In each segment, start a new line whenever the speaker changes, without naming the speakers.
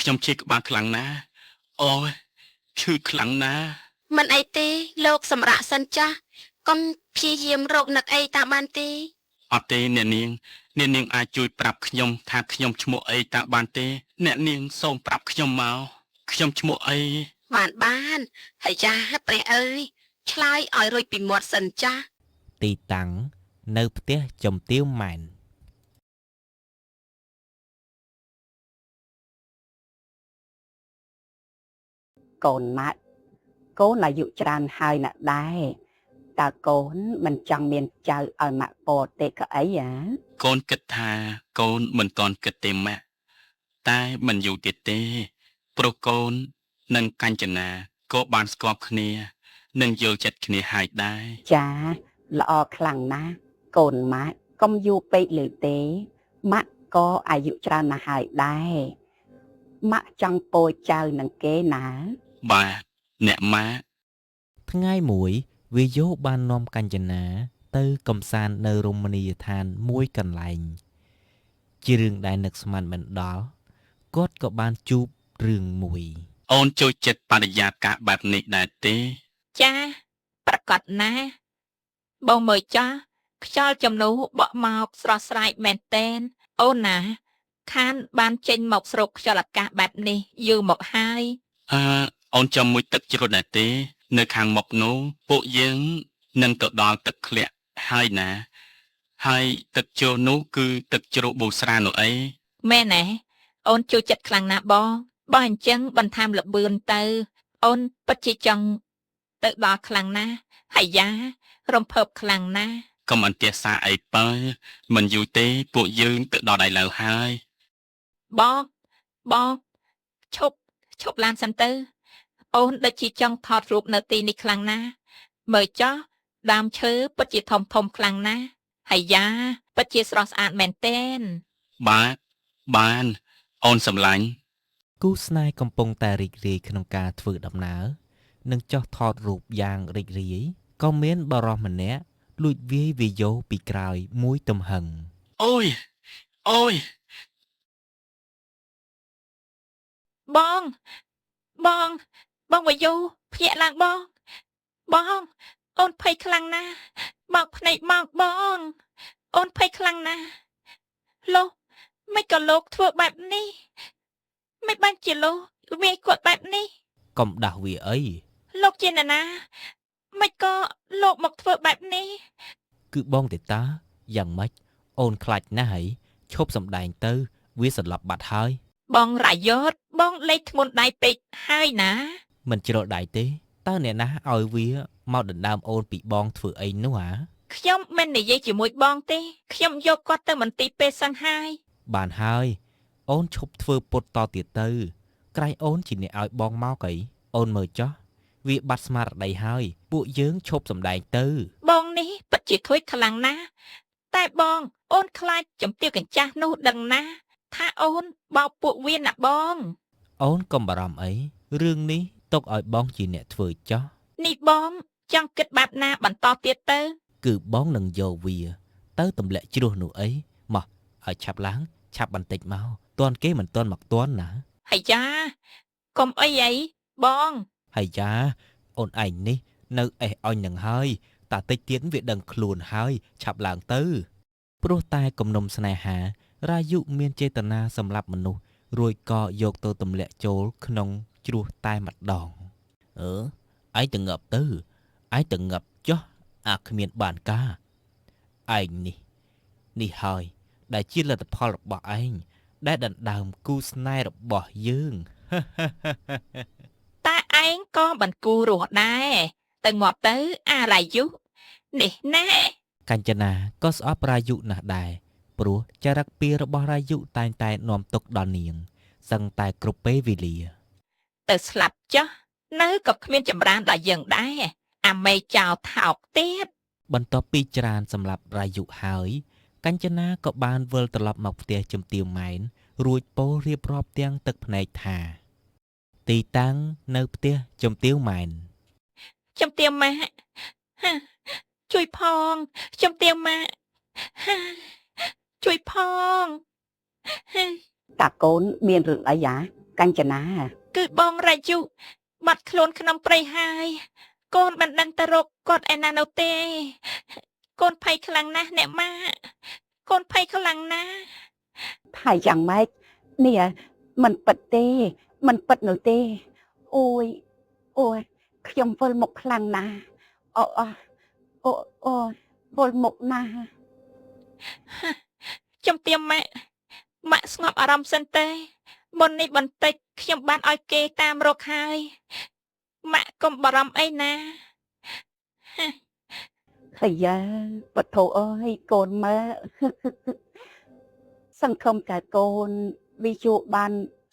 ខ្ញុំឈឺក្បាលខ្លាំងណាស់អូយឈឺខ្លាំងណាស់
មិនអីទេលោកសម្រាកសិនចាស់កុំព្យាយាមរកនឹកអីតាមបានទេ
អត់ទេអ្នកនាងអ្នកនាងអាចជួយប្រាប់ខ្ញុំថាខ្ញុំឈ្មោះអីតើបានទេ អ្នកនាងសូមប្រាប់ខ្ញុំមកខ្ញុំឈ្មោះអី
បានបានហើយចាព្រះអើយឆ្លើយឲ្យរួចពីមាត់សិនចាស់
ទីតាំងនៅផ្ទះជំទាវម៉ែន
កូនម៉ាក់កូនអាយុច្រើនហើយណាស់ដែរតើកូនមិនចង់មានចៅឲ្យម៉ាក់ពោទេក៏អីអា
កូនគិតថាកូនមិនទាន់គិតទេម៉ាក់តែមិនយូរទៀតទេ ព្រោះកូននិងកញ្ចនាក៏បានស្គាល់គ្នា និងយល់ចិត្តគ្នាហើយដែរ
ចាល្អខ្លាំងណាស់កូនម៉ាក់កុំយូរពេកលើទេម៉ាក់ក៏អាយុច្រើនណាស់ហើយដែរម៉ាក់ចង់ពោចៅនឹងគេណា
បាទអ្នកម៉ាក់
ថ្ងៃមួយវាយោបាននាំកញ្ចនាទៅកំសាន្តនៅរមណីយដ្ឋានមួយកន្លែង ជារឿងដែលនឹកស្មានមិនដល់គាត់ក៏បានជួបរឿងមួយ
អូនចូលចិត្តបរិយាកាសបែបនេះដែរទេ
ចាប្រកាសណាស់បងមើលចាស់ខ្យល់ជំនួសបក់មកស្រស់ស្រាយមែនតែនអូនណា ខានបានចេញមកស្រូបខ្យល់អាកាសបែបនេះយូរមកហើយ
អឺអូនចាំមួយទឹកជ្រោះដែរទេ នៅខាងមុខនោះពួកយើងនឹងទៅដល់ទឹកធ្លាក់ហើយណា ហើយទឹកជ្រោះនោះគឺទឹកជ្រោះប៊ូស្រានោះអី
មែនទេអូនចូលចិត្តខ្លាំងណាស់បងបើអញ្ចឹងបន្ថែមល្បឿនទៅ អូនពិតជាចង់ទៅដល់ខ្លាំងណាស់ហើយយ៉ារំភើបខ្លាំងណាស់
កុំអន្ទះសារអីបើមិនយូរទេពួកយើងទៅដល់ដៃឡៅហើយ
បងបងឈប់ឈប់ឡានសិនទៅ អូនដូចជាចង់ថតរូបនៅទីនេះខ្លាំងណាស់មើលចុះដើមឈើពិតជាធំធំខ្លាំងណាស់ហើយយ៉ាពិតជាស្រស់ស្អាតមែនទែន
បាទបានអូនសម្លាញ់
គូស្នេហ៍កំពុងតែរីករាយក្នុងការធ្វើដំណើរនិងចុះថតរូបយ៉ាងរីករាយក៏មានបរិសម្នាក់លួចវាយវាយោពីក្រោយមួយទំហឹង
អូយអូយ
បងបងបងវយុភ្ញាក់ឡើងបងបងអូនភ័យខ្លាំងណាស់បើកភ្នែកមកបង អូនភ័យខ្លាំងណាស់លោកមិនក៏លោកធ្វើបែបនេះមិនបានជាលោកវាយគាត់បែបនេះ
កុំដាស់វាអី
លោកជាអ្នកណាមិនក៏លោកមកធ្វើបែបនេះ
គឺបងទេតាយ៉ាងម៉េចអូនខ្លាចណាស់ហីឈប់សំដែងទៅ វាសន្លប់បាត់ហើយ
បងរាយុទ្ធបងលេខធ្ងន់ដៃពេកហើយណា
មិនជ្រុលដៃទេតើអ្នកណាឲ្យវាមកដណ្ដើមអូនពីបងធ្វើអីនោះហ៎
ខ្ញុំមិននិយាយជាមួយបងទេខ្ញុំយកគាត់ទៅមន្ទីរពេទ្យសិនហើយ
បានហើយអូនឈប់ធ្វើពុតតទៀតទៅ ក្រៃអូនជាអ្នកឲ្យបងមកអីអូនមើលចោះវាបាត់ស្មារតីហើយ ពួកយើងឈប់សំដែងទៅ
បងនេះពិតជាខូចខ្លាំងណាស់តែបងអូនខ្លាចជំទាវកញ្ចាស់នោះដឹងណាស់ថាអូនបោកពួកវាណាបង
អូនកុំបារម្ភអីរឿងនេះទុកឲ្យបងជាអ្នកធ្វើចោះ
នេះបងចង់គិតបែបណាបន្តទៀតទៅ
គឺបងនឹងយកវា ទៅទម្លាក់ជ្រោះនោះអីមកឲ្យឆាប់ឡើងឆាប់បន្តិចមកទាន់គេមិនទាន់មកទាន់ណា
ហើយយ៉ាកុំអីអីបង
ហើយយ៉ាអូនឯងនេះ នៅអេះអញនឹងហើយតាតិចទៀតវាដឹងខ្លួនហើយឆាប់ឡើងទៅ ព្រោះតែគំនុំស្នេហា រាយុមានចេតនាសម្រាប់មនុស្សរួចក៏យកទៅទម្លាក់ចូលក្នុងជ្រោះតែម្ដងអឺឯងទៅងាប់ទៅឯងទៅងាប់ចុះអាគ្មានបានការឯងនេះ នេះហើយ ដែលជាលទ្ធផលរបស់ឯងដែលដណ្ដើមគូស្នេហ៍របស់យើង
តាឯងក៏មិនគូរស់ដែរទៅងាប់ទៅអារាយុនេះណែ
កញ្ចនាក៏ស្អប់រាយុណាស់ដែរព្រោះចរិតពីរបស់រាយុតែងតែនាំទុកដល់នាង សឹងតែគ្រប់ពេលវេលា
ទៅស្លាប់ចុះនៅក៏គ្មានចម្រើនដល់យើងដែរអាមេចោលថោកទៀត
បន្ទាប់ពីច្រានសម្រាប់រាយុហើយ កញ្ចនាក៏បានវិលត្រឡប់មកផ្ទះជំទាវម៉ែនរួចពោលរៀបរាប់ទាំងទឹកភ្នែកថា ទីតាំងនៅផ្ទះជំទាវម៉ែន
ជំទាវម៉ាក់ហាជួយផងជំទាវម៉ាក់ហាជួយផងហា
តាកូនមានរឿងអីយ៉ា កញ្ចនា
គឺបងរាយុបាត់ខ្លួនក្នុងព្រៃហើយ កូនមិនដឹងទៅរកគាត់ឯណានោះទេ កូនភ័យខ្លាំងណាស់អ្នកម៉ាក់កូនភ័យខ្លាំងណាស់
ហើយយ៉ាងម៉េចនេះមិនពិតទេ មិនពិតនោះទេអូយអូយខ្ញុំវិលមុខខ្លាំងណាស់អូអូអូអូវិលមុខណាស់
ជំទាវម៉ាក់ម៉ាក់ស្ងប់អារម្មណ៍សិនទេមុននេះបន្តិចខ្ញុំបានឲ្យគេតាមរកហើយម៉ាក់កុំបារម្ភអីណា
ហើយយ៉ាបធោអើយកូនមើល សង្ឃឹមតែកូនវាជួបបាន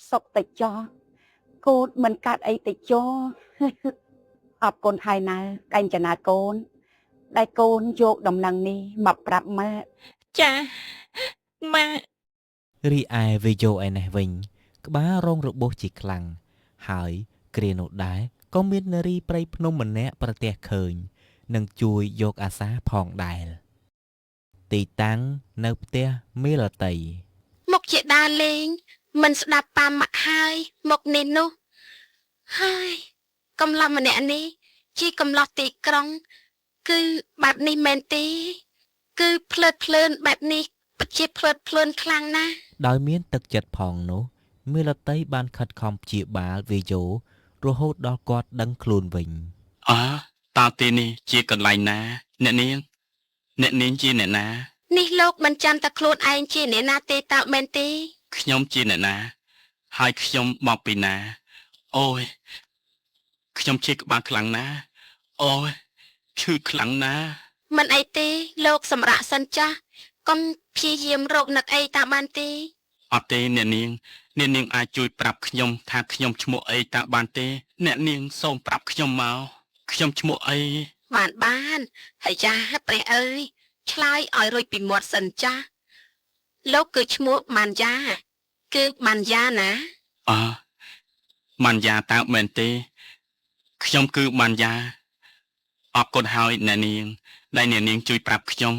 សុខតិចចោះកូនមិនកាត់អីតិចចោះ អរគុណហើយណាកញ្ចនាកូន ដែលកូនយកដំណឹងនេះមកប្រាប់ម៉ាក់
ចាម៉ាក់
រីឯវីយោឯនេះវិញ ក្បាលរងរបួសជាខ្លាំងហើយគ្រានោះដែរក៏មាននារីព្រៃភ្នំម្នាក់ប្រទះឃើញ និងជួយយកអាសាផងដែរទីតាំងនៅផ្ទះមេលតី
មកជាដើរលេង មិនស្ដាប់ប៉ាម៉ាក់ហើយមកនេះនោះហើយកំឡោះម្នាក់នេះ ជាកំឡោះទីក្រុង គឺបែបនេះមែនទេ គឺភ្លើតភ្លើនបែបនេះពិតជាភ្លើតភ្លើនខ្លាំងណាស់
ដោយមានទឹកចិត្តផងនោះមេលតីបានខិតខំព្យាបាលវីយោរហូតដល់គាត់ដឹងខ្លួនវិញ
អើតើទីនេះជាកន្លែងណា អ្នកនាង អ្នកនាងជាអ្នកណា
នេះលោកមិនចាំតែខ្លួនឯងជាអ្នកណាទេតើមែនទេ
ខ្ញុំជាអ្នកណា ហើយខ្ញុំមកពីណា អូយខ្ញុំជាក្បាលខ្លាំងណាស់អូយឈឺខ្លាំងណាស់
មិនអីទេលោកសម្រាកសិនចាស់កុំព្យាយាមរកនឹកអីតាមបានទេ
អត់ទេអ្នកនាងអ្នកនាងអាចជួយប្រាប់ខ្ញុំថាខ្ញុំឈ្មោះអីតើបានទេ អ្នកនាងសូមប្រាប់ខ្ញុំមកខ្ញុំឈ្មោះអី
បានបានហើយចាព្រះអើយឆ្លើយឲ្យរួចពីមាត់សិនចាស់លោកគឺឈ្មោះម៉ាន់យ៉ាគឺម៉ាន់យ៉ាណា
អើម៉ាន់យ៉ាតើមែនទេខ្ញុំគឺម៉ាន់យ៉ាអរគុណហើយអ្នកនាងដែលអ្នកនាងជួយប្រាប់ខ្ញុំ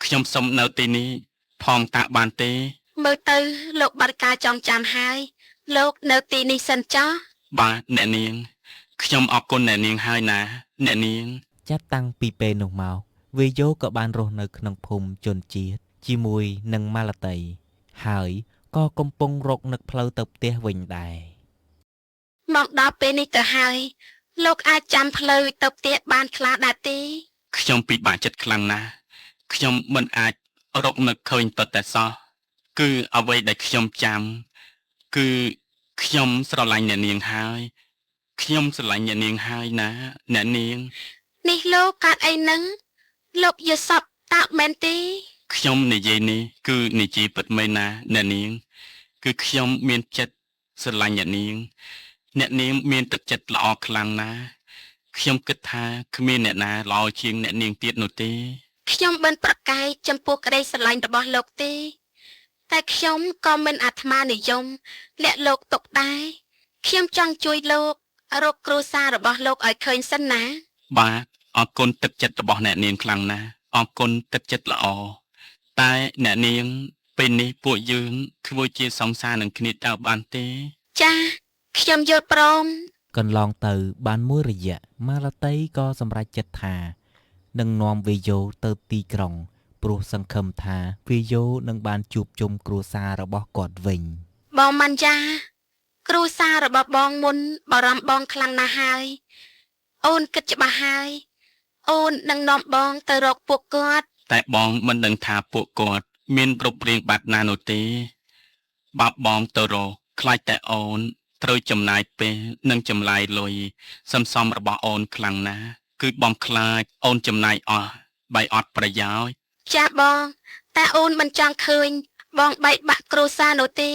ខ្ញុំសូមនៅទីនេះផងតើបានទេ
មើលទៅលោកបាត់ការចងចាំហើយ លោកនៅទីនេះសិនចាស់
បាទអ្នកនាងខ្ញុំអរគុណអ្នកនាងហើយណាអ្នកនាង
ចាប់តាំងពីពេលនោះមកវីយោក៏បានរស់នៅក្នុងភូមិជនជាតិជាមួយនឹងម៉ាឡាតីហើយក៏កំពុងរកនឹកផ្លូវទៅផ្ទះវិញដែរ
មកដល់ពេលនេះទៅហើយ លោកអាចចាំផ្លូវទៅផ្ទះបានខ្លះដែរទេ
ខ្ញុំពិបាកចិត្តខ្លាំងណាស់ខ្ញុំមិនអាចរកនឹកឃើញតតែសោះគឺអ្វីដែលខ្ញុំចាំគឺខ្ញុំស្រឡាញ់អ្នកនាងហើយខ្ញុំស្រឡាញ់អ្នកនាងហើយណាអ្នកនាង
នេះលោកកាត់អីនឹងលោកយល់សពតើមែនទេ
ខ្ញុំនិយាយនេះគឺនិយាយពិតមែនណាអ្នកនាង គឺខ្ញុំមានចិត្តស្រឡាញ់អ្នកនាង អ្នកនាងមានទឹកចិត្តល្អខ្លាំងណាស់ខ្ញុំគិតថាគ្មានអ្នកណាល្អជាងអ្នកនាងទៀតនោះទេ
ខ្ញុំមិនប្រកែកចំពោះក្តីស្រឡាញ់របស់លោកទេ តែខ្ញុំក៏មិនអាត្មានិយមលាក់លោកទុកដែរខ្ញុំចង់ជួយលោករកគ្រួសាររបស់លោកឲ្យឃើញសិនណា
បាទអរគុណទឹកចិត្តរបស់អ្នកនាងខ្លាំងណាស់អរគុណទឹកចិត្តល្អតែអ្នកនាងពេលនេះពួកយើងធ្វើជាសង្សារនឹងគ្នាតើបានទេ
ចាខ្ញុំយល់ព្រម
កន្លងទៅបានមួយរយៈម៉ាឡាតីក៏សម្រេចចិត្តថានឹងនាំវីយោទៅទីក្រុង ព្រោះសង្ឃឹមថាវីយោនឹងបានជួបជុំគ្រួសាររបស់គាត់វិញ
បងម៉ាន់យ៉ាគ្រួសាររបស់បងមុនបារម្ភបងខ្លាំងណាស់ហើយ អូនគិតច្បាស់ហើយ អូននឹងនាំបងទៅរកពួកគាត់
តែបងមិនដឹងថាពួកគាត់មានរូបរាងបែបណានោះទេបើបងទៅរកខ្លាចតែអូនត្រូវចំណាយពេលនិងចំណាយលុយសន្សំរបស់អូនខ្លាំងណាស់គឺបងខ្លាចអូនចំណាយអស់បែអត់ប្រយោជន៍
ចាបង តែអូនមិនចង់ឃើញ បងបែកបាក់គ្រួសារនោះទេ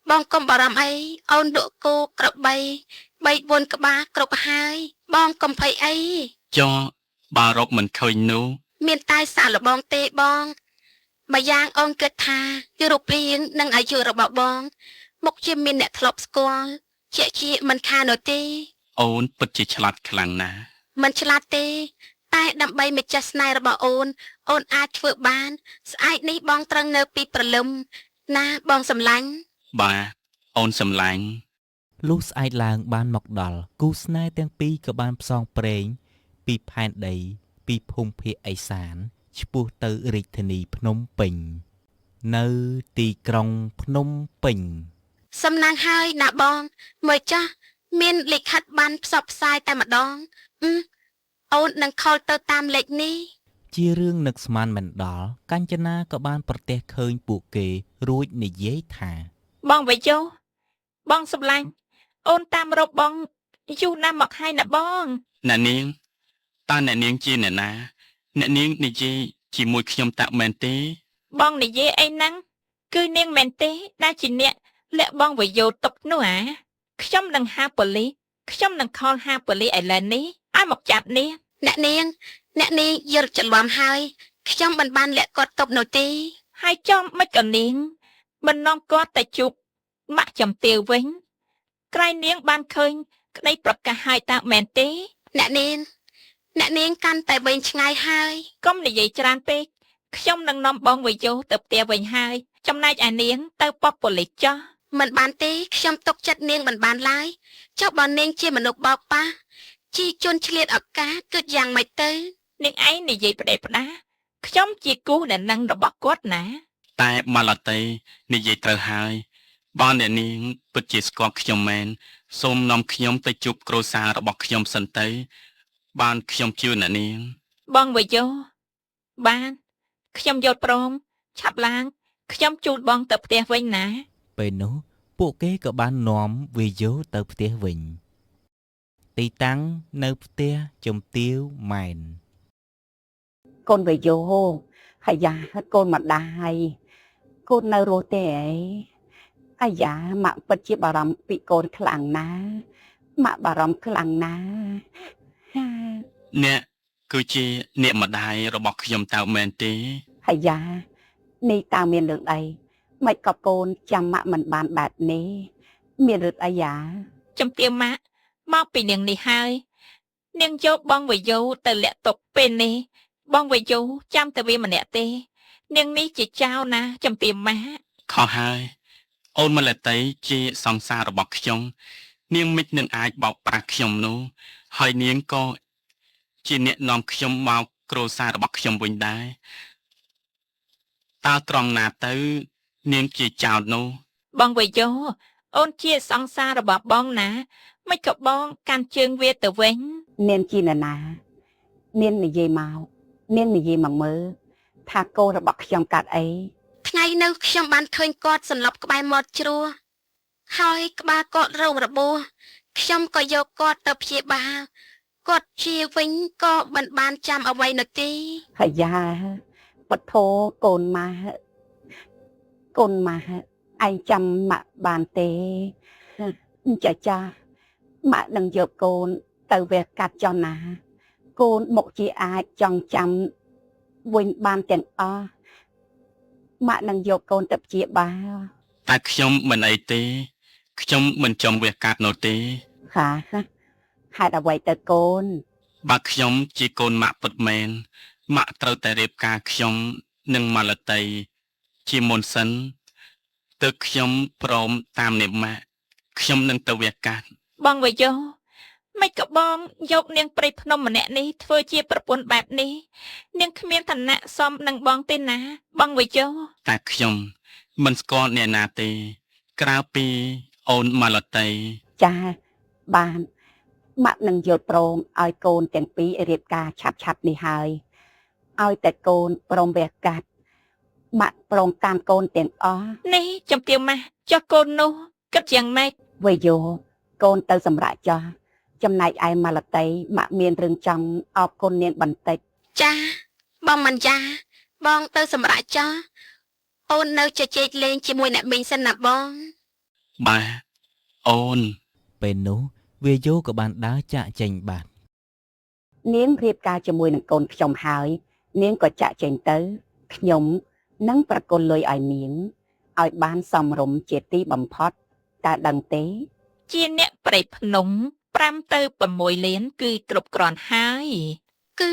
បងកុំបារម្ភអីអូនលក់គោក្របីបីបួនក្បាលគ្រប់ហើយ បងកុំភ័យអី
ចុះបើរកមិនឃើញនោះ
មានតែសាកល្បងទេបងម្យ៉ាងអូនគិតថាគឺរូបរាងនិងអាយុរបស់បង មុខជាមានអ្នកធ្លាប់ស្គាល់ជាជាមិនខាននោះទេ
អូនពិតជាឆ្លាតខ្លាំងណាស់
មិនឆ្លាតទេ តែដើម្បីម្ចាស់ស្នេហ៍របស់អូន អូនអាចធ្វើបាន ស្អែកនេះបងត្រូវនៅពីព្រលឹមណាបងសម្លាញ់
បាទអូនសម្លាញ់
លុះស្អែកឡើងបានមកដល់គូស្នេហ៍ទាំងពីរក៏បានផ្សងព្រេងពីផែនដីពីភូមិភាគឦសានឆ្ពោះទៅរាជធានីភ្នំពេញ នៅទីក្រុងភ្នំពេញ
សំណាងហើយណាបង មើលចាស់មានលិខិតបានផ្សព្វផ្សាយតែម្ដងអឺអូននឹងខលទៅតាមលេខនេះ
ជារឿងនឹកស្មានមិនដល់កញ្ចនាក៏បានប្រទះឃើញពួកគេរួចនិយាយថា
បងវិយោបងសម្លាញ់អូនតាមរកបងយូរណាស់មកហើយណាបង
អ្នកនាងតើអ្នកនាងជាអ្នកណា អ្នកនាងនិយាយជាមួយខ្ញុំតាក់មែនទេ
បងនិយាយអីហ្នឹងគឺនាងមែនទេដែលជាអ្នកលាក់បងវិយោទុកនោះអាខ្ញុំនឹងហៅប៉ូលីសខ្ញុំនឹងខលហៅប៉ូលីសឥឡូវនេះឲ្យមកចាប់នេះ
អ្នកនាង អ្នកនាងយល់ច្រឡំហើយខ្ញុំមិនបានលាក់គាត់ទុកនោះទេ
ហើយចំមិនក៏នាងមិននាំគាត់ទៅជួបម៉ាក់ចំទាវវិញ ក្រៃនាងបានឃើញក្តីប្រកាសហើយតើមែនទេ
អ្នកនាង អ្នកនាងកាន់តែវែងឆ្ងាយហើយ
កុំនិយាយច្រើនពេកខ្ញុំនឹងនាំបងវិយោទៅផ្ទះវិញហើយ ចំណែកឯនាងទៅប៉ុស្តិ៍ប៉ូលីសចោះ
មិនបានទេខ្ញុំទុកចិត្តនាងមិនបានឡើយចុះបើនាងជាមនុស្សបោកប៉ះជីជនឆ្លៀតឱកាសគិតយ៉ាងម៉េចទៅ
នាងឯងនិយាយផ្ដេសផ្ដាសខ្ញុំជាគូអ្នកនឹងរបស់គាត់ណា
តែម៉ាឡាតីនិយាយត្រូវហើយបើអ្នកនាងពិតជាស្គាល់ខ្ញុំមែនសូមនាំខ្ញុំទៅជួបគ្រួសាររបស់ខ្ញុំសិនទៅ បានខ្ញុំជឿអ្នកនាង
បងវិយោបានខ្ញុំយល់ព្រមឆាប់ឡើងខ្ញុំជូនបងទៅផ្ទះវិញណា
ពេលនោះពួកគេក៏បាននាំវាយោទៅផ្ទះវិញ ទីតាំងនៅផ្ទះជំទាវម៉ែន
កូនវិយោអាយ៉ាកូនម្ដាយកូននៅរស់ទេអីអាយ៉ាម៉ាក់ពិតជាបារម្ភពីកូនខ្លាំងណាស់ម៉ាក់បារម្ភខ្លាំងណាស់ហា
អ្នកគឺជាអ្នកម្ដាយរបស់ខ្ញុំតើមែនទេ
អាយ៉ានេះតើមានរឿងអីមិនក៏កូនចាំម៉ាក់មិនបានបែបនេះមានរឿងអីយ៉ា
ចំទាវម៉ាក់មកពីនាងនេះហើយនាងយកបងវិយោទៅលាក់ទុកពេលនេះបងវិយោចាំតែវាម្នាក់ទេ នាងនេះជាចៅណាចំទាវម៉ាក់
ខុសហើយអូនម៉ាឡាតីជាសង្សាររបស់ខ្ញុំ នាងមិននឹងអាចបោកប្រាស់ខ្ញុំនោះហើយនាងក៏ជាអ្នកនាំខ្ញុំមកគ្រួសាររបស់ខ្ញុំវិញដែរតើត្រង់ណាទៅ នាងជាចោតនោះ
បងវិយោអូនជាសង្សាររបស់បងណាមិនក៏បងកាន់ជើងវាទៅវិញ
នាងជានរណានាងនិយាយមកនាងនិយាយមកមើលថាកូនរបស់ខ្ញុំកាត់អី
ថ្ងៃនោះខ្ញុំបានឃើញគាត់សន្លប់ក្បែរមាត់ជ្រោះហើយក្បាលគាត់រងរបួសខ្ញុំក៏យកគាត់ទៅព្យាបាលគាត់ជាវិញក៏មិនបានចាំអ្វីនោះទេ
អាយ៉ាពធោកូនម៉ាក់កូនម៉ាក់ឯងចាំម៉ាក់បានទេចាចាម៉ាក់នឹងយកកូនទៅវះកាត់ចោះណា កូនមកជាអាចចង់ចាំវិញបានទាំងអស់ម៉ាក់នឹងយកកូនទៅព្យាបាល
តែខ្ញុំមិនអីទេខ្ញុំមិនចង់វះកាត់នោះទេ
ហាហេតុអ្វីទៅកូន
បើខ្ញុំជាកូនម៉ាក់ពិតមែនម៉ាក់ត្រូវតែរៀបការខ្ញុំនិងម៉ាឡាតីជាមុនសិនទើបខ្ញុំព្រមតាមនាងម៉ាក់ខ្ញុំនឹងទៅវះកាត់
បងវិយោមិនក៏បងយកនាងព្រៃភ្នំម្នាក់នេះធ្វើជាប្រពន្ធបែបនេះនាងគ្មានឋានៈសមនឹងបងទេណា បងវិយោ
តែខ្ញុំមិនស្គាល់អ្នកណាទេ ក្រៅពីអូនម៉ាឡាតី
ចាបានម៉ាក់នឹងយល់ព្រមឲ្យកូនទាំងពីររៀបការឆាប់ឆាប់ៗនេះហើយឲ្យតែកូនព្រមវះកាត់ម៉ាក់ព្រមតាមកូនទាំងអស់
នេះចំទាវម៉ាស់ចុះកូននោះគិតយ៉ាងម៉េច
វេយោកូនទៅសម្រាប់ចោះចំណែកឯម៉ាឡតីម៉ាក់មានរឿងចង់អរគុណនាងបន្តិច
ចាបងមិនយ៉ាបងទៅសម្រាប់ចោះអូននៅជជែកលេងជាមួយអ្នកមីងសិនណាបង
បាទអូន
ពេលនោះវាយោក៏បានដើរចាកចេញបាត់
នាងរៀបការជាមួយនឹងកូនខ្ញុំហើយ នាងក៏ចាក់ចេញទៅខ្ញុំនឹងប្រគល់លុយឲ្យនាងឲ្យបានសមរម្យជាទីបំផុតតើដឹងទេ
ជាអ្នកព្រៃភ្នំ5ទៅ6លានគឺគ្រប់គ្រាន់ហើយ
គឺ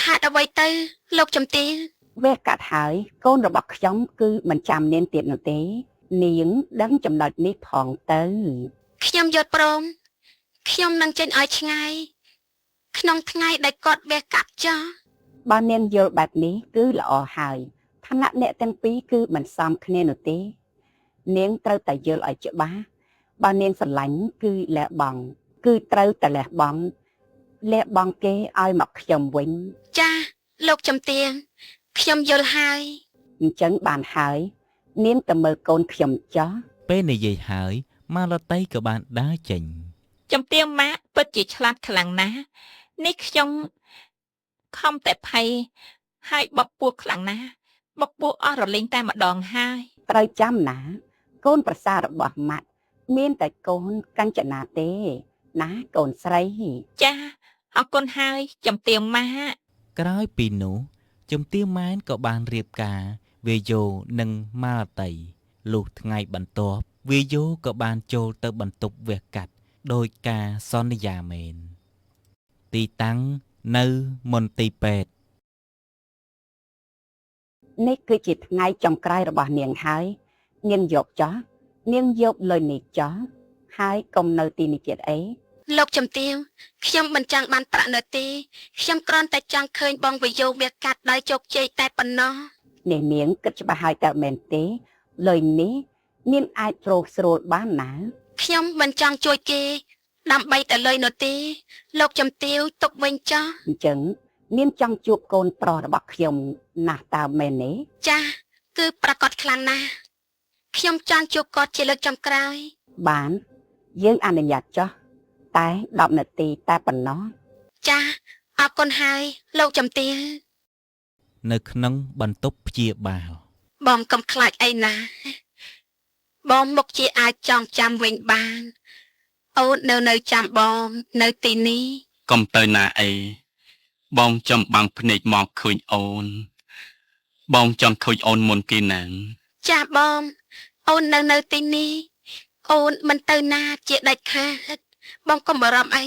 ហេតុអ្វីទៅ លោកជំទាវ
វះកាត់ហើយកូនរបស់ខ្ញុំគឺមិនចាំនាងទៀតនោះទេ នាងដឹងចំណុចនេះផងទៅ
ខ្ញុំយល់ព្រមខ្ញុំនឹងចេញឲ្យឆ្ងាយក្នុងថ្ងៃដែលគាត់វះកាត់ចោះ
បើនាងយល់បែបនេះគឺល្អហើយឋានៈអ្នកទាំងពីរគឺមិនសមគ្នានោះទេ នាងត្រូវតែយល់ឲ្យច្បាស់បើនាងស្រឡាញ់គឺលះបង់គឺត្រូវតែលះបង់លះបង់គេឲ្យមកខ្ញុំវិញ
ចាលោកជំទាវខ្ញុំយល់ហើយ
អញ្ចឹងបានហើយ នាងទៅមើលកូនខ្ញុំចោះ
ពេលនិយាយហើយ ម៉ាឡតីក៏បានដើរចេញ
ជំទាវម៉ាក់ពិតជាឆ្លាតខ្លាំងណាស់នេះខ្ញុំខំតែភ័យហើយបបពោះខ្លាំងណាស់បបពោះអស់រលីងតែម្ដងហើយ
ត្រូវចាំណា កូនប្រសាររបស់ម៉ាក់មានតែកូនកញ្ចនាទេ ណាកូនស្រី
ចាអរគុណហើយជំទាវម៉ាក់
ក្រោយពីនោះជំទាវម៉ែនក៏បានរៀបការវាយោនិងម៉ាឡតីលុះថ្ងៃបន្ទាប់វាយោក៏បានចូលទៅបន្ទប់វះកាត់ដោយការសន្យាមែនទីតាំងនៅមន្ទីរពេទ្យ
នេះគឺជាថ្ងៃចុងក្រោយរបស់នាងហើយ នាងយកចោះនាងយកលុយនេះចោះហើយកុំនៅទីនេះទៀតអី
លោកជំទាវខ្ញុំមិនចង់បានប្រាក់នៅទេខ្ញុំគ្រាន់តែចង់ឃើញបងវិយោវះកាត់ដោយជោគជ័យតែប៉ុណ្ណោះ
នេះនាងគិតច្បាស់ហើយតើមែនទេលុយនេះនាងអាចរកស្រួលបានណា
ខ្ញុំមិនចង់ជួយគេ ដើម្បីតែលុយនោះទេ លោកជំទាវទុកវិញចោះ
អញ្ចឹងនាងចង់ជួបកូនប្រុសរបស់ខ្ញុំណាស់តើមែនទេ
ចាគឺប្រកាសខ្លាំងណាស់ខ្ញុំចង់ជួបគាត់ជាលើកចុងក្រោយ
បាន យើងអនុញ្ញាតចោះតែ10នាទីតែប៉ុណ្ណោះ
ចាអរគុណហើយលោកជំទាវ
នៅក្នុងបន្ទប់ព្យាបាល
បងកុំខ្លាចអីណាបងមុខជាអាចចងចាំវិញបាន អូននៅចាំបងនៅទីនេះ
កុំទៅណាអីបងចំបាំងភ្នែកមកឃើញអូន បងចង់ឃើញអូនមុនគេណាង
ចាបង អូននៅទីនេះអូនមិនទៅណាជាដាច់ខាតបងកុំបារម្ភអី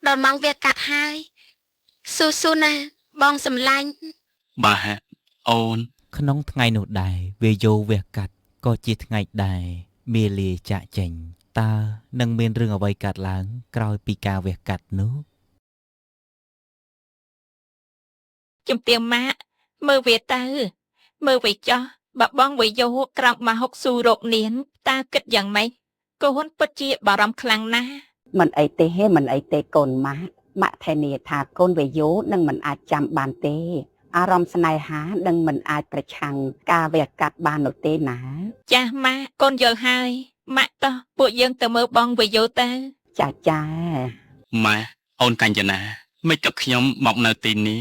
ដល់ម៉ោងវាកាត់ហើយស៊ូស៊ូណា បងសំឡាញ់
បាទអូន
ក្នុងថ្ងៃនោះដែរវាយោវះកាត់ក៏ជាថ្ងៃដែរមាលាចាក់ចេញតើនឹងមានរឿងអ្វីកើតឡើង ក្រោយពីការវះកាត់នោះ
ជំទាវម៉ាក់មើលវាទៅ មើលវាចោះបើបងវាយោក្រោកមកហុកស៊ូរោគនាងតើគិតយ៉ាងម៉េចកូនពិតជាបារម្ភខ្លាំងណាស់
មិនអីទេហេមិនអីទេកូនម៉ាក់ម៉ាក់ធានាថាកូនវេយោនឹងមិនអាចចាំបានទេ អារម្មណ៍ស្នេហានឹងមិនអាចប្រឆាំងការវះកាត់បាននោះទេណា
ចាស់ម៉ាក់កូនយល់ហើយម៉ាក់តោះពួកយើងទៅមើលបងវាយោទៅ
ចាចា
ម៉ែអូនកញ្ចនាមិនក៏ខ្ញុំមកនៅទីនេះ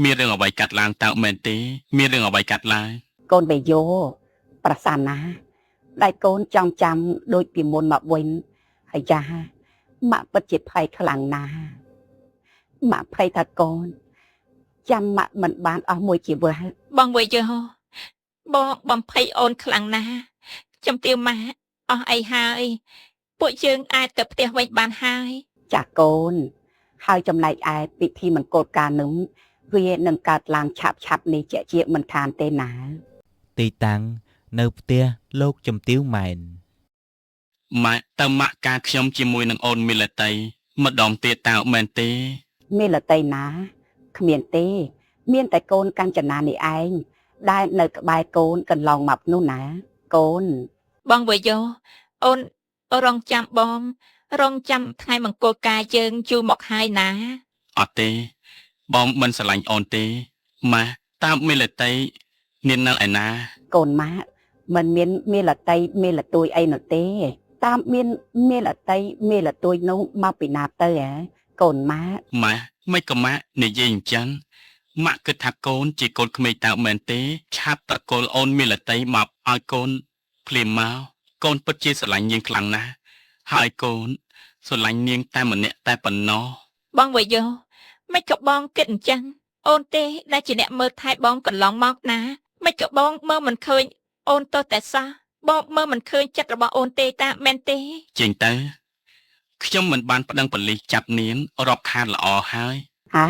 មានរឿងអ្វីកាត់ឡើងតើមែនទេ មានរឿងអ្វីកាត់ឡើង
កូនវេយោប្រសាណាដែលកូនចង់ចាំដូចពីមុនមកវិញហើយចាម៉ាក់ពិតជាភ័យខ្លាំងណាស់ម៉ាក់ភ័យថាកូនចាំម៉ាក់មិនបានអស់មួយជីវិត
បងវាយោបងបំភ័យអូនខ្លាំងណាស់ជំទាវម៉ាក់អស់អីហើយពួកយើងអាចទៅផ្ទះវិញបានហើយ
ចាកូន ហើយចំណែកឯពិធីមង្គលការនឹងវានឹងកើតឡើងឆាប់ឆាប់នេះជាជាមិនខានទេណា
ទីតាំងនៅផ្ទះលោកជំទាវម៉ែន
ម៉ាក់តើម៉ាក់ការខ្ញុំជាមួយនឹងអូនមីលតីម្ដងទៀតតើមែនទេ
មានលតីណាគ្មានទេ មានតែកូនកញ្ចនានេះឯងដែលនៅក្បែរកូនកន្លងមកនោះណា កូន
បងវាយោអូនរងចាំបង រងចាំថ្ងៃមង្គលការយើងយូរមកហើយណា
អត់ទេ បងមិនស្រឡាញ់អូនទេម៉ាក់តើមីលតីនាងនៅឯណា
កូនម៉ាក់មិនមានមានលតីមានលទួយអីនោះទេ តាមមានមានលតីមានលទួយនោះមកពីណាទៅហ៎កូនម៉ាក់
ម៉ាក់មិនក៏ម៉ាក់និយាយអញ្ចឹងម៉ាក់គិតថាកូនជាកូនក្មេងតើមែនទេ ឆាប់តកូលអូនមីលតីមកឲ្យកូនភ្លាមមកកូនពិតជាស្រឡាញ់នាងខ្លាំងណាស់ហើយកូនស្រឡាញ់នាងតែម្នាក់តែប៉ុណ្ណោះ
បងវាយោមិនក៏បងគិតអញ្ចឹងអូនទេដែលជាអ្នកមើលថែបងកន្លងមកណាមិនក៏បងមើលមិនឃើញអូនទៅតែសោះបងមើលមិនឃើញចិត្តរបស់អូនទេតាមែនទេ
ចេញទៅខ្ញុំមិនបានប្តឹងប៉ូលីសចាប់នាងរាប់ខានល្អហើយ
ហា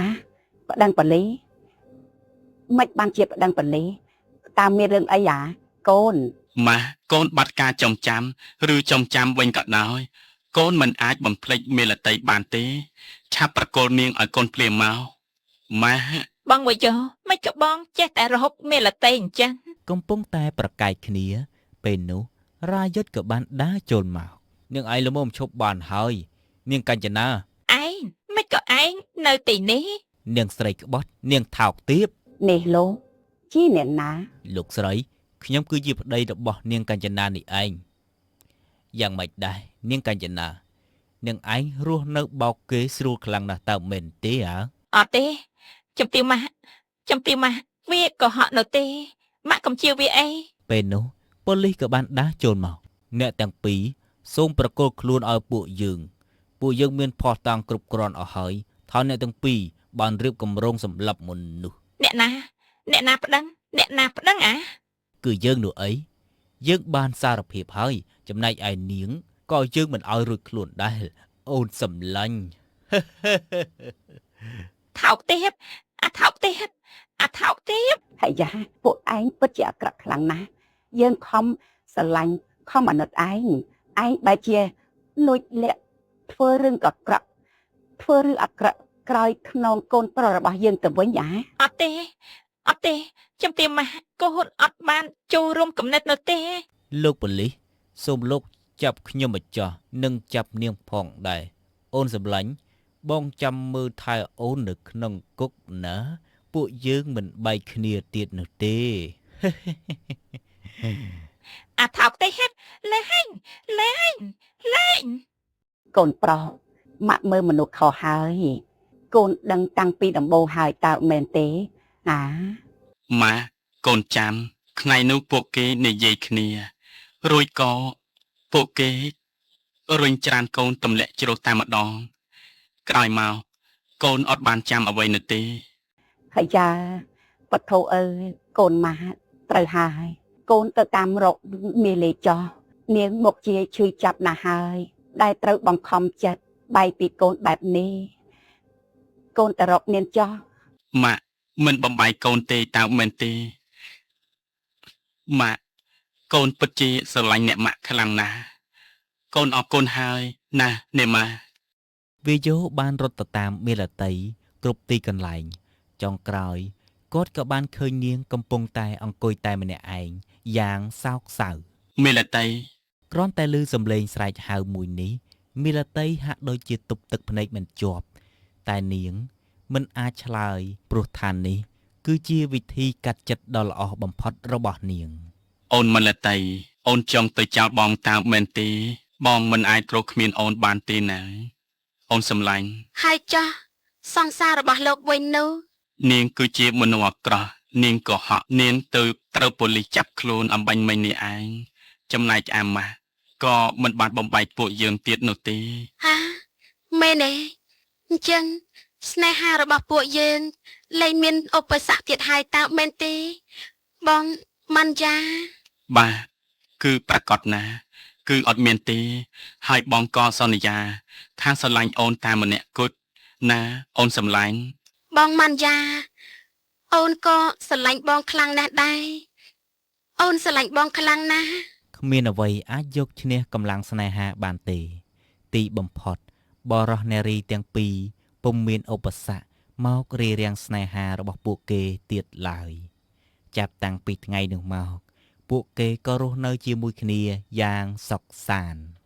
ប្តឹងប៉ូលីសមិនបានជាប្តឹងប៉ូលីសតាមមានរឿងអីអាកូន
ម៉ាក់កូនបាត់ការចងចាំឬចងចាំវិញក៏ដោយ កូនមិនអាចបំភ្លេចមេលតីបានទេ ឆាប់ប្រគល់នាងឲ្យកូនភ្លាមមកម៉ាក់
បងវយោមិនក៏បងចេះតែរហុកមេលតីអញ្ចឹង
កំពុងតែប្រកែកគ្នា ពេលនោះរាយុទ្ធក៏បានដើរចូលមកនាងឯងល្មមឈប់បានហើយ នាងកញ្ចនា
ឯងមិនក៏ឯងនៅទីនេះ
នាងស្រីក្បត់ នាងថោកទាប
នេះលោកជាអ្នកណា
លោកស្រីខ្ញុំគឺជាប្តីរបស់នាងកញ្ចនានេះឯងយ៉ាងម៉េចដែរនាងកញ្ចនានាងឯងរស់នៅបោកគេស្រួលខ្លាំងណាស់តើមែនទេហ៎
អត់ទេចំទាវម៉ាក់ចំទាវម៉ាក់វាក៏ហក់នៅទេម៉ាក់កំជាវាអី
ពេលនោះប៉ូលីសក៏បានដើរចូលមកអ្នកទាំងពីរសូមប្រគល់ខ្លួនឲ្យពួកយើង ពួកយើងមានភស្តុតាងគ្រប់គ្រាន់អស់ហើយថាអ្នកទាំងពីរបានរៀបគម្រោងសម្លាប់មនុស្ស
អ្នកណា អ្នកណាប្តឹងអ្នកណាប្តឹងអា
គឺយើងនោះអីយើងបានសារភាពហើយចំណែកឯនាងក៏យើងមិនឲ្យរួចខ្លួនដែរអូនសម្លាញ់
ថោកទាបអាថោកទាបអាថោកទាប
ហើយយ៉ាពួកឯងពិតជាអាក្រក់ខ្លាំងណាស់យើងខំស្រឡាញ់ខំអាណិតឯងឯងបែរជាលួចលាក់ធ្វើរឿងកក្រក់ធ្វើរឿងអាក្រក់ក្រោយខ្នងកូនប្រុសរបស់យើងទៅវិញអា
អត់ទេអត់ទេចំទាវម៉ាក់កូនអត់បានចូលរួមគំនិតនៅទេ
លោកប៉ូលីសសូមលោកចាប់ខ្ញុំម្ចាស់និងចាប់នាងផងដែរអូនសម្លាញ់បងចាំមើលថែអូននៅក្នុងគុកណាពួកយើងមិនបែកគ្នាទៀតនោះទេ
អាថោកទេហេតលែងលែងលែង
កូនប្រុសម៉ាក់មើលមនុស្សខុសហើយកូនដឹងតាំងពីដំបូងហើយតើមែនទេណា
ម៉ាក់កូនចាំថ្ងៃនោះពួកគេនិយាយគ្នា រួចក៏ពួកគេរុញច្រានកូនទម្លាក់ជ្រោះតែម្ដង ក្រោយមកកូនអត់បានចាំអ្វីនោះទេ
ហើយយ៉ាបថោអើយកូនម៉ាក់ត្រូវហើយកូនទៅតាមរកមាលេចោះនាងមកជាឈឺចាប់ណាស់ហើយ ដែលត្រូវបង្ខំចិត្តបែកពីកូនបែបនេះកូនទៅរកនាងចោះ
ម៉ាក់មិនបំបែកកូនទេតើមែនទេម៉ាក់កូនពិតជាស្រឡាញ់អ្នកម៉ាក់ខ្លាំងណាស់កូនអរគុណហើយណាស់អ្នកម៉ាក់
វាយោបានរត់ទៅតាមមេលតីគ្រប់ទីកន្លែង ចុងក្រោយគាត់ក៏បានឃើញនាងកំពុងតែអង្គុយតែម្នាក់ឯងយ៉ាងសោកសៅ
មេលតី
គ្រាន់តែឮសំឡេងស្រែកហៅមួយនេះមេលតីហាក់ដូចជាទប់ទឹកភ្នែកមិនជាប់ តែនាងមិនអាចឆ្លើយព្រោះថានេះគឺជាវិធីកាត់ចិត្តដ៏ល្អបំផុតរបស់នាង
អូនមលតីអូនចង់ទៅចោលបងតើមែនទេ បងមិនអាចគ្រោះគ្មានអូនបានទេណាអូនសម្លាញ់
ហើយចោះសង្សាររបស់លោកវិញនោះ
នាងគឺជាមនុស្សអាក្រក់នាងក៏ហក់នាងទៅត្រូវប៉ូលីសចាប់ខ្លួនអំបញ្ញមិញនេះឯងចំណែកឯម៉ាក់ក៏មិនបានបំបែកពួកយើងទៀតនោះទេ
ហាមែនទេអញ្ចឹងស្នេហារបស់ពួកយើងលែងមានឧបសគ្គទៀតហើយតើមែនទេ បងម៉ាន់យ៉ា
បាទគឺប្រកាសណាស់គឺអត់មានទេ ហើយបងក៏សន្យា ថាស្រឡាញ់អូនតែម្នាក់គត់ណាអូនសម្លាញ់
បងម៉ាន់យ៉ាអូនក៏ស្រឡាញ់បងខ្លាំងណាស់ដែរអូនស្រឡាញ់បងខ្លាំងណាស់
គ្មានអ្វីអាចយកឈ្នះកម្លាំងស្នេហាបានទេ ទីបំផុតបរោះនារីទាំងពីរពុំមានឧបសគ្គមករារាំងស្នេហារបស់ពួកគេទៀតឡើយ ចាប់តាំងពីថ្ងៃនោះមក ពួកគេក៏រស់នៅជាមួយគ្នាយ៉ាងសុខសាន្ត។